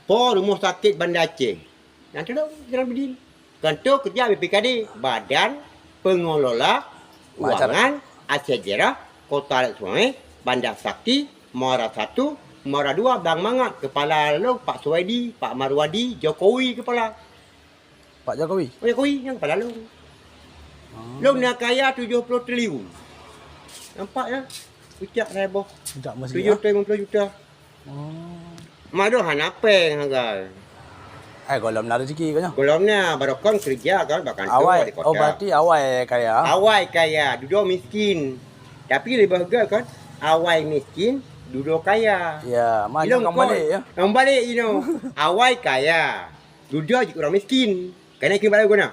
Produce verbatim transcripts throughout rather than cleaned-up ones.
Po Rumoh Sakét Banda Aceh. Nyang tulông Zainal Abidin. Kantô keureuja B P K D, Badan Pengelola Keuangan Aceh Daerah Kota Lhokseumawe, Banda Sakti, Muara Satu, Muara Dua, Blang Mangat, keupala lôn Pak Suwaidi, Pak Marwadi, Jokowi keupala. Pak Jokowi? Oh, Jokowi nyang keupala lôn. Ah. Lôn na kaya tujoh ploh triliun. Nampak ya? Ucak saya boh. Ucak masih, tujoh ya? Tujoh ploh lima ploh juta. Oh. Mak dong hana péng hagai. Eh, gohlom na rezeki kan, ya? Gohlom na, barokon keureuja kan, bak kantô, awai, di kota. Oh, berarti awai kaya? Awai kaya, dudoe miskin. Tapi leubeh göt kan, awai miskin, dudoe kaya. Ya, mak ilong kong kon balik, ya? Kong balik, you know. Awai kaya, dudoe jeuet urang miskin. Kana keumbali guna.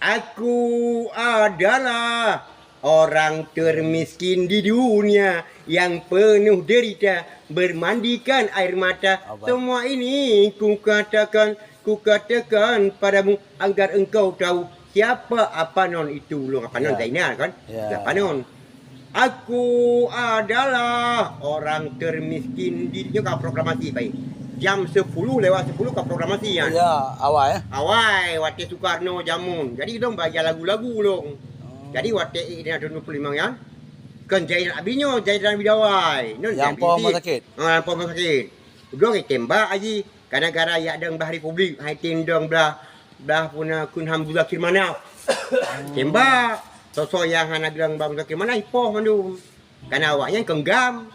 Aku adalah orang termiskin di dunia yang penuh derita, bermandikan air mata. Apa? Semua ini ku katakan, ku katakan padamu agar engkau tahu siapa Apanon itu. Ulôn Apanon, ya. Zainal kan? Ya. Apanon. Aku adalah orang termiskin di, nyoe ka proklamasi, pai. Jam sepuluh lewat sepuluh ka proklamasi nyan. Ya, awai, eh? Awai, watèe Sukarno jameun. Jadi, dong belajar lagu-lagu dong. Oh. Jadi, watèe eh, dia dua puluh lima nyan, kan Zainal Abidin nyoe, Zainal Abidin awai. Nyang po Zainal Abidin. Rumah sakit? Ha, nyang po rumah sakit. Dong ditembak, Haji. Kana gara yak dong blah republik, hai tem dong blah, blah puna kun Hamzah Kirmanaf. Tembak. Soe-soe nyang hana bilang Bang Muzakir Manaf, ipoh mandum. Kana awaknyan keunggam.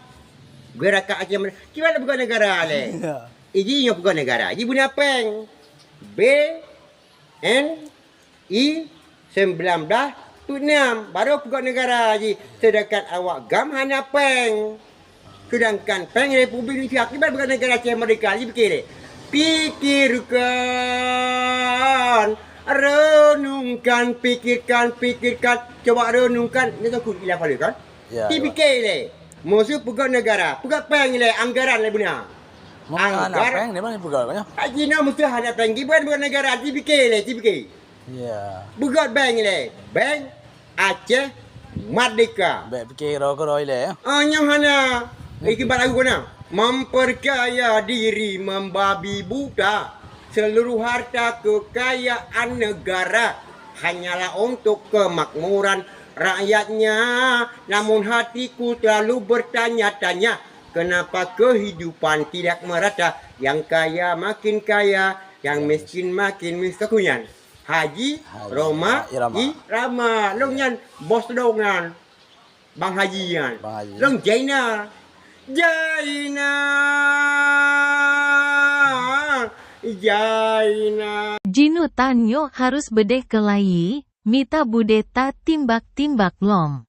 Geurakan Aceh Merdeka. Kiban peugah negara lé? Ya. Iji nyoe peugah negara. Iji beuna péng. B N I sembilan belas peuet enam. Baru peugah negara jih. Sedangkan awak GAM hana péng. Sedangkan péng Republik Indonesia, kiban peugah negara Aceh Merdeka, ji pikir lé. Pikirkan, renungkan, pikirkan, pikirkan, coba renungkan. Ni takut ilah pada kan? Ya, ji pikir lé. Musuh peugah negara, peugah péng lé, anggaran lé beuna. Anggaran. Péng di mana peugah kan? Haji na musuh hana péng, kiban peugah negara, ji pikir lé, ji pikir. Ya. Peugah bank lé, Bank Aceh Merdeka. Bèk pikir keudroe-keudroe ilèe, ya. Ah, nyoe hana. Ikibat lagu kona. Memperkaya diri membabi buta. Seluruh harta kekayaan negara hanyalah untuk kemakmuran rakyatnya. Namun hatiku selalu bertanya-tanya, kenapa kehidupan tidak merata? Yang kaya makin kaya, yang miskin makin miskin. Haji Rhoma Irama. Lôn nyan bos lôn nyan. Bang Haji nyan. Bang Haji. Lôn Jaina. Jaina. Jaina. Jinutan nyoe harus beudeh keulayi, mita beudeh tatimbak-timbak lom.